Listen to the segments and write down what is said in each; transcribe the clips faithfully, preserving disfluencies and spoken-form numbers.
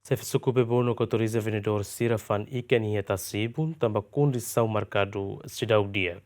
Xefe suku Bebonuk autoriza vendedór sira fa'an ikan iha tasi-ibun tanba kondisaun merkadu seidauk di'ak.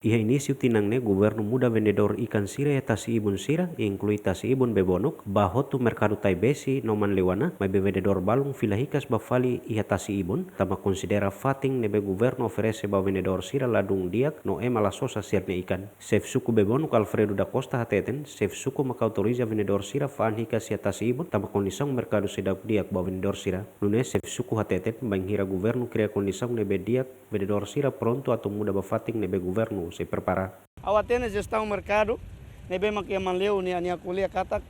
Iha inísiu tinan ne'e, governu muda vendedór ikan sira iha tasi-ibun sira, inklui tasi-ibun Bebonuk, ba hotu merkadu Taibesi no Manleu ona, maibé vendedór balun fila hikas ba fali iha tasi-ibun, tanba konsidera fatin ne'ebé governu oferese ba vendedór sira ladún di'ak no ema la sosa sira-nia ikan. Xefe suku Bebonuk Alfredo da Costa hateten, xefe suku maka autoriza vendedór sira fa'an hikas iha tasi-ibun, tanba kondisaun merkadu seidauk di'ak ba vendedór sira. Nune'e xefe suku hateten, bainhira governu kria kondisaun ne'ebé di'ak, vendedór sira prontu atu muda ba fatin ne'ebé governu sei prepara. Ha'u hatene jestaun merkadu ne'ebé mak iha Manleu nia, nia ko'alia katak,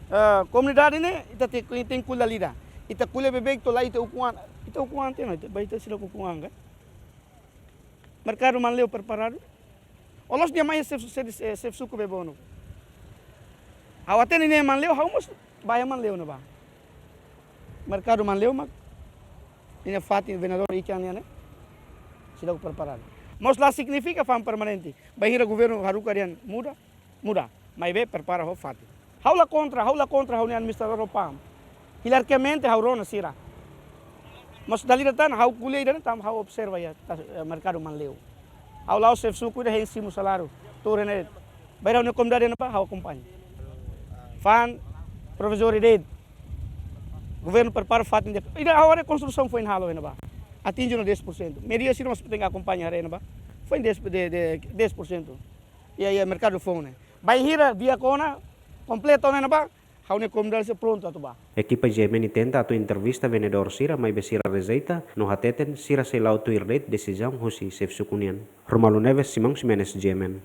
eh, komunidade ne'e ita te-, tenke kuida dala ida. Ita ko'alia beibeik to'o lae ita ukun an, ita ukun an tiha ona, ita, ba ita seidauk ukun an ka. Merkadu Manleu preparadu. Ó la'ós dehan mai xefe, xefe, xefe suku Bebonuk. Ha'u hatene ne'e Manleu, ha'u mós bá iha Manleu ne'ebá. Merkadu Manleu mak, nia fatin vendedór ikan nian ne'e seidauk preparadu. Mas la signifika fa'an permanente. Bainhira governu haruka dehan muda, muda. Maibé prepara ho fatin. Ha'u la kontra, ha'u la kontra, ha'u-nia administradór ho PAM. Hierarkiamente ha'u rona sira. Mas dala ida tan, ha'u ko'alia ida tan, ha'u observa iha, ta-, eh, merkadu Manleu. Ha'u la'ós xefe suku ida hein simu saláriu. Tuur iha ne'e. Bainhira ha'u-nia komunidade iha ne'ebá, ha'u akompaña. Fa'an, provizóriu de'it. Governu prepara fatin di'ak. Ida agora konstrusaun foin halo iha ne'ebá. Atinje ona dez por cento. Média sira mós tenke akompaña iha ne'ebá. Foin dez, de, de, dez por cento. Iha, iha merkadu foun ne'e. Bainhira di'ak ona, kompleta ona iha ne'ebá, ha'u-nia komunidade sei prontu atu bá. Ekipa G M N tenta atu entrevista vendedór sira, maibé sira rejeita, no hateten sira sei la'o tuir de'it desizaun husi xefe suku nian. Romualdo Neves, Simão Ximenes, G M N.